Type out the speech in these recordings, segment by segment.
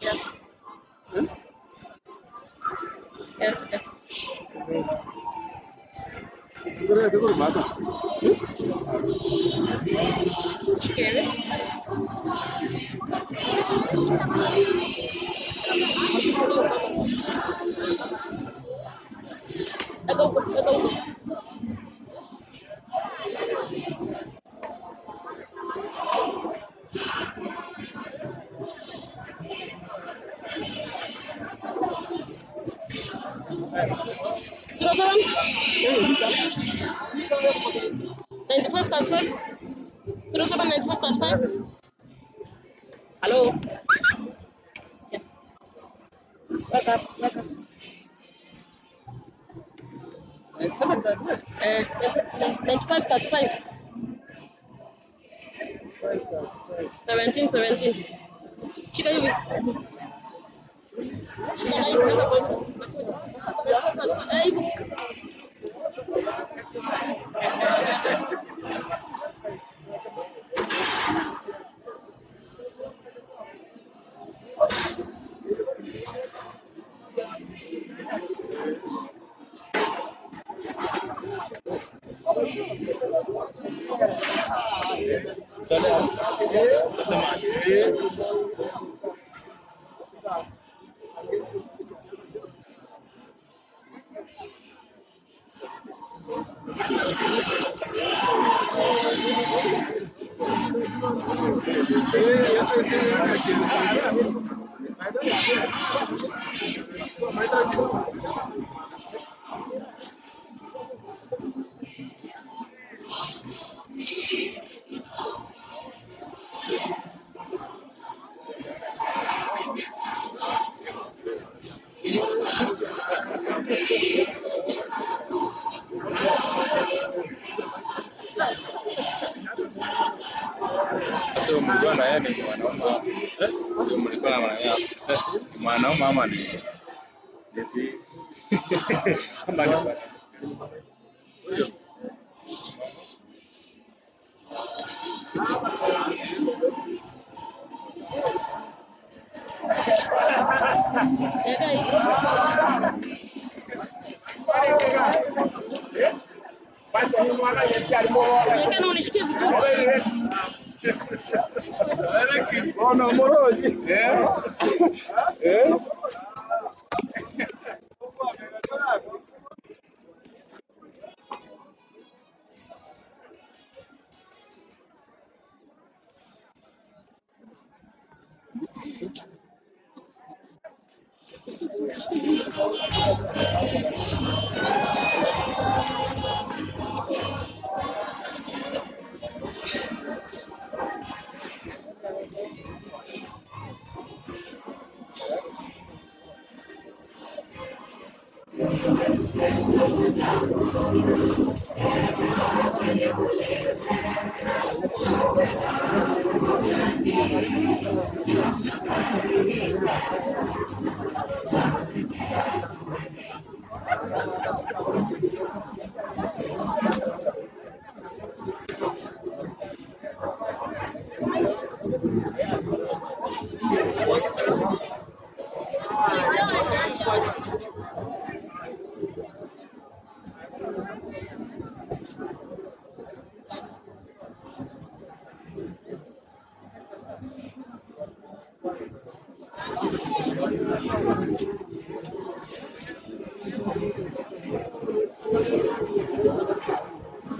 Yes. Yes, okay. Chikebe. Eka huko, eka huko. 07 95 35 07 95 35. Hello. Yes. Wake up, wake up. Eh, 95 35 17 17. Shika hivi. Shika na hivi, weka kwa nakuja. 95 35 eh, hivi. Sasa mlikuwa na yeye ni mwanaume eh? Sio mlikuwa na yeye eh, ni mwanaume ama ni ni ama ni bwana? Huyo. Eka hii. Eka na unishikie vizuri. Ona moroji. Eh? Eh? Nishikie vizuri, nishikie vizuri.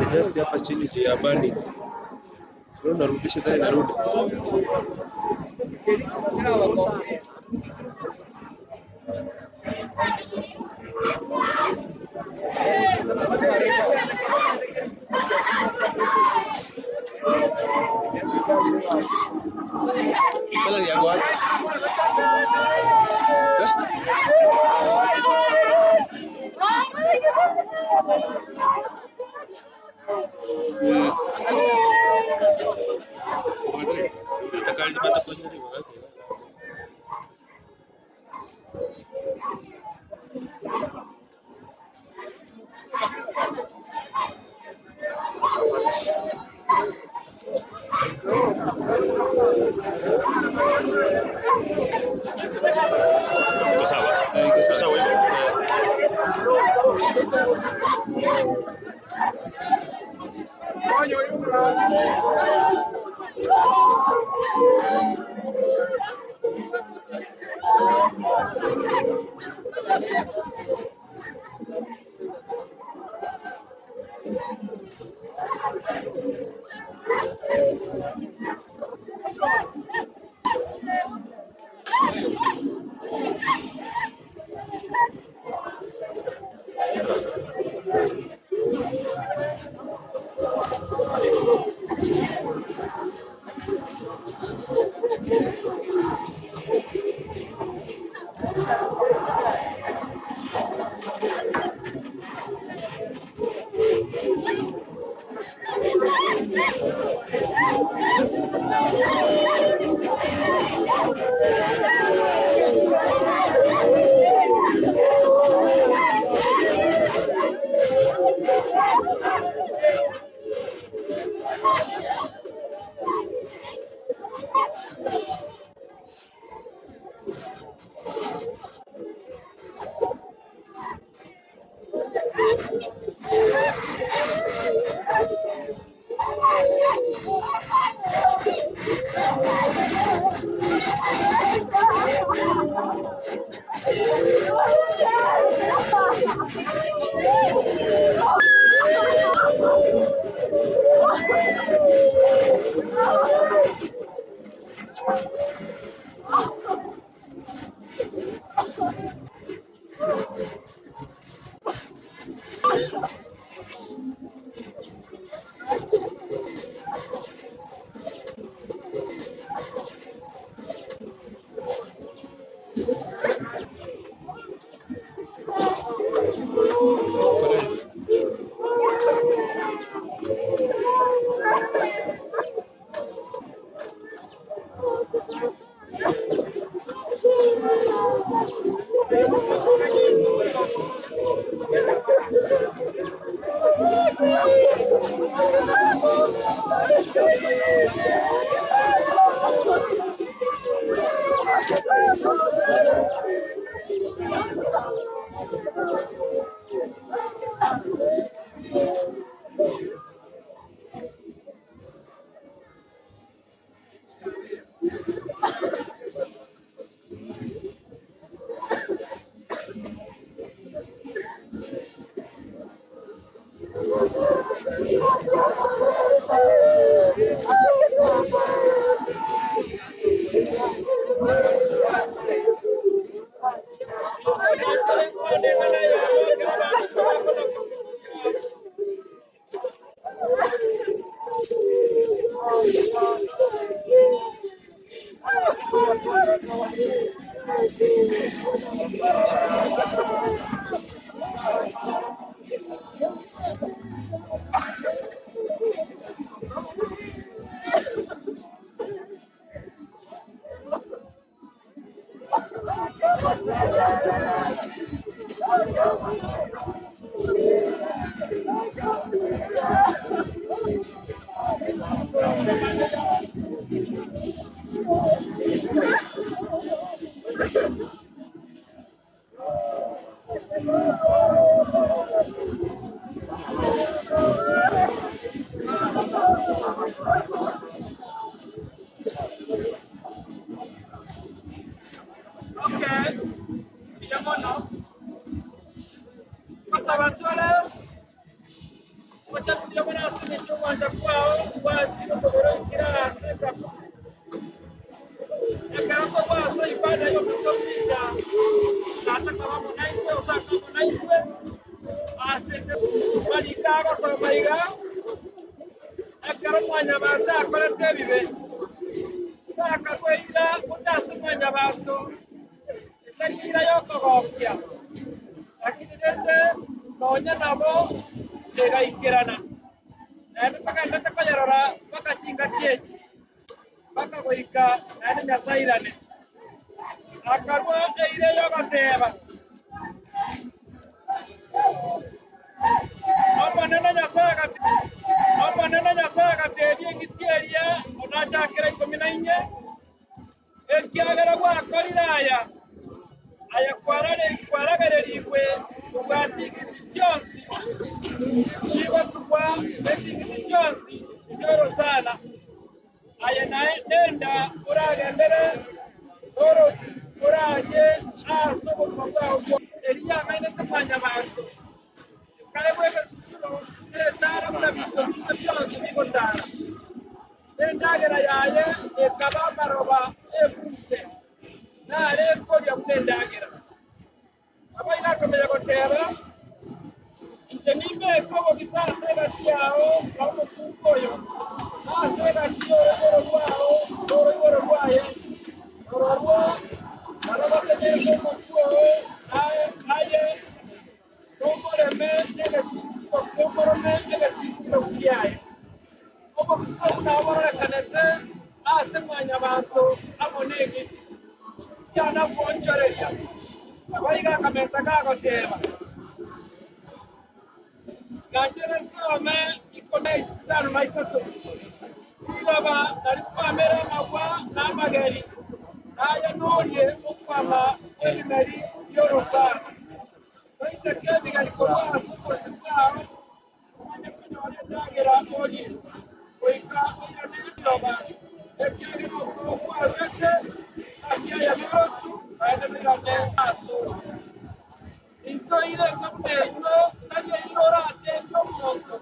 Adjust hapa chini juu ya bandi. Sio narudisha tena inarudi. Salary yako wapi? Eh? Okay, mbuya mono. Gosaba ntore gocha mbuya mono ase eng'encho y'ogwancha kwao gwachire okogoro ekero ase esabu. Ekero korwa ase ibada y'omochie o Peter, tata kaba amo naintwe gose akaba amo naintwe ase mariko agosoma iga, ekero mwanyabanto akorete ebibe, chaka kweira gocha ase mwanyabanto, etari eira y'okogokia, lakini rende nonya nabo tegaikerana. Naende togenderete koyerora mpaka chingaki echi, mpaka goika naende Nyasae airane. Akarua eira ey'ogoteba, Omonene Nyasae agate Omonene Nyasae agatebia eng'iti eria onachakera ikomi na inye, Ekiagera gwakorire aya, aye kwaragererigwe kobua ching'iti chionsi Chigotugwa ne ching'iti chionsi chi'orosana. Aye naye nenda oragendere norotu orarie ase obogima bwao bwonsi. Erio yang'ainete Mwanyabaanto, ekaegwa egesusuro netara buna binto binde bionsi bigotara, na endagera yaye ekaba amaroba ebuse, nare ekoria buna endagera. Naboigo akamanya goteba, Inche nimbeke obobisa ase egati yao na omokungu oyo, na ase egati y'oroiboro rwao na oroiboro rwaye, rororwo narobasenyente omotwe oo, na aye nomoreme nomorome egetingiro kiaye. Obobisa obwo nabo bororekanete ase Mwanyabaanto amo neng'iti, tiana gwochoreria. Naboigo akamenta kagoteeba, Nganchere nsome ikomi na isano na isato, riroba narikwamere amagwa na amageri, na aye norie okwama kw'ebimeri bi'orosana. Noiteke ebigeri korwa ase obosio bwao, Omanye konyora endagera orie, goika oirane riroba, ekiagera okwo kwarwete, naki aye norotu, naende noirane ase orotu. Intoire enka buna eyio, tari eira orateebie omonto,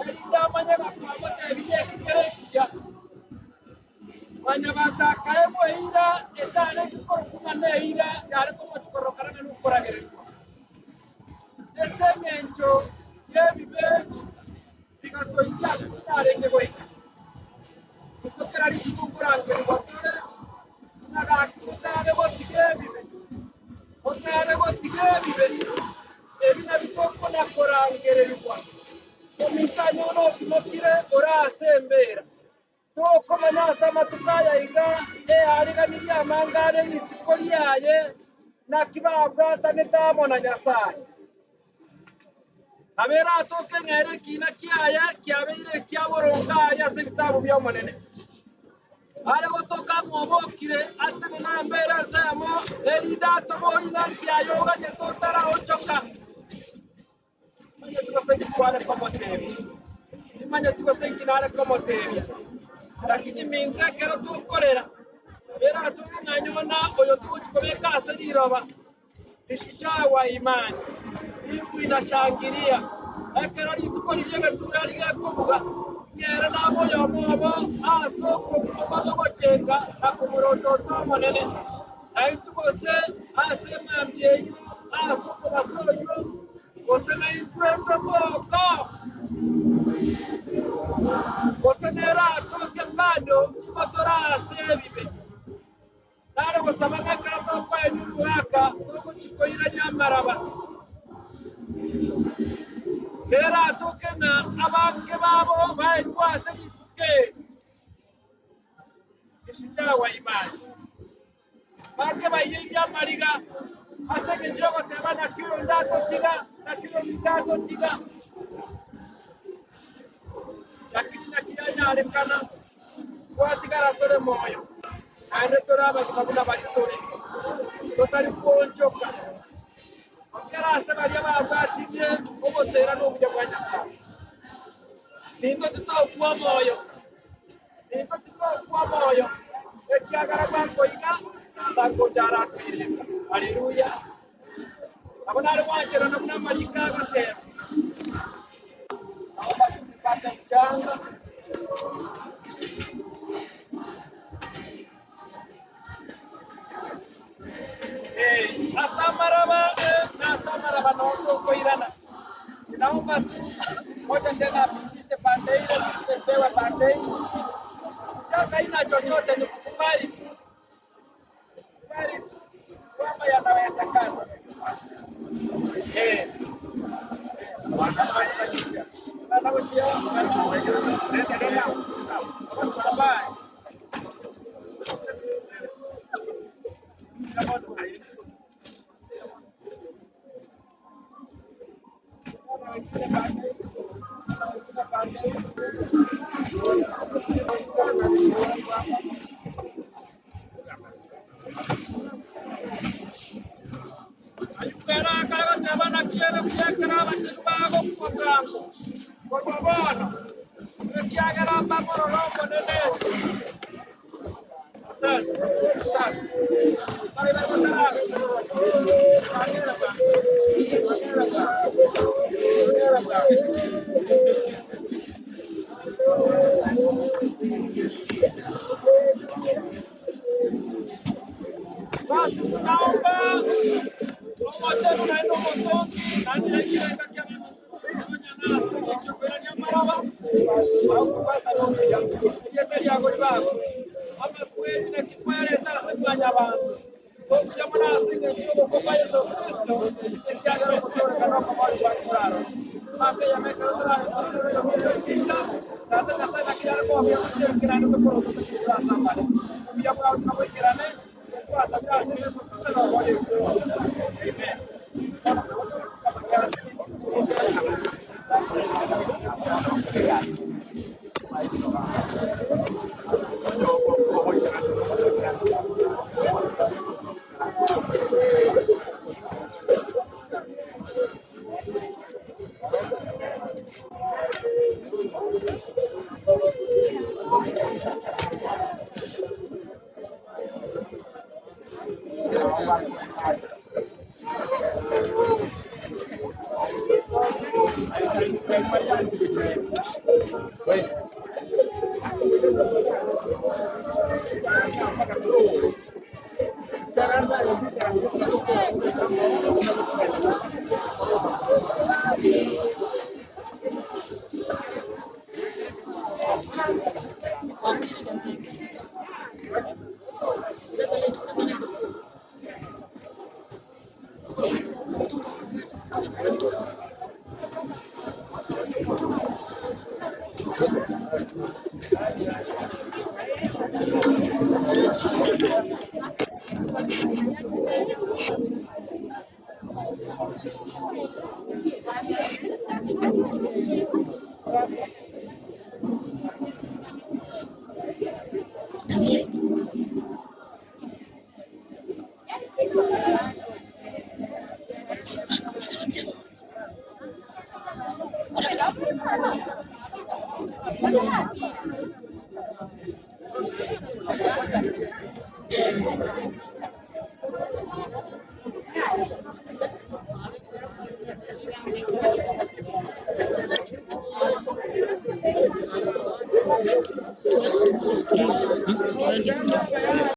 erinde amanye ng'a twamotebirie eki kere ekiya. Mwanyabanto akaegwa eira etarenge korokwa ng'a neira yare komochia kororokana ng'a nokoragererigwa. Ase engencho y'ebibe bigatoikia ase totarenge goika. Intwe kera rituko nkorangerigwa tore, ng'a gaki motare gotiga ebibe, motare gotiga ebibe, ebi nabio tokona-korangererigwa. Ominto anyone otimokire ore ase embeera. Tokomanya ase amatuko aya iga eariganirie amanga are risiko riaye, naki babwatanete amo na Nyasae. Nabo eratoke ng'a ere ekiina kiaye kiabeire ekia boronge aaria ase ebitabu bi'Omonene. Are gotoka ng'a obokire atenene ambere ensemo, erinde atoborie ng'a nki aye oganyete otaraonchoka. Timanyeti gose inki kware komotebia, timanyeti gose inki nare komotebia, lakini minto ekero tokorera, eratoke ng'a nyona oyo togochia kobeka ase riroba, ni shujaa wa imani, mbingu inashangilia, ekero rituko riria egetura rigekobuga, ng'a ere nabe oyomo obo ase ogochenga na komorotota Omonene, naintwe gose ase emambia eyio ase omobaso oyio, Gose naintwe ntotoka, gose neratoke bado nigo tore ase ebibe. Nare gosaba ng'a ekero tokoenia omogaka togochia koirania amaraba, neratoke ng'a abange babo baenigwe ase rituko eri, Shujaa wa imani. Bange baiyeirie amariga ase engencho y'ogoteba, Naki oyonde atotiga, naki oyominto atotiga. Lakini naki yanyarekana twatigara tore moyo, naende tore abagima buna baria tore, totari koonchoka. Ongera ase baria babwatirie oboseera na obuya bwa Nyasae. Nintwe titokwa omoyo. Intwe titokwa moyo, ekiagera bwango iga tagocha aratoireka. Haleluya! Nabo nare gwancherana buna amariko agoteba. Naomba tu tupate mchanga. Eh, ase amaraba eh, na ase amaraba noo tokoirana. Naomba tu moja tena apitishe pande ile nyingine pewe pande hii. Mchanga haina chochote, ni kukubali tu, kukubali tu kwamba yanawezekana. Eh. Ayio kera akare goteba, Naki ere buya ekero abachenu bagocha. Korwa bono, ekiagera mbamorore Omonene. Asante, asante. Bare bare batarabe. Bangera bwango. Bangera bwango. Bangera bwango. Basi tunaomba omochenu naende omotongi naende ekirenga ki'abanto nase engencho y'okoirania amaraba, barabwo kobwatana obuya. Erieta riago ribaakwe. Amakweri naki kwareta ase mwanyabanto, Obuya mono ase engencho y'ogokwa kwa Yeso Kristo, ekiagera ogotooreka nokoboorigwa korarore. Mambia eyemo ekero toragenderere noyominto ebiita, Tata Nyasae naki are koba buya gochia erike naende tokorwa totakigure ase amare. Obuya bwao tiga boikerane, twasabire ase Yeso Kristo na oborie Amen. Bono nabo togosuka amang'ana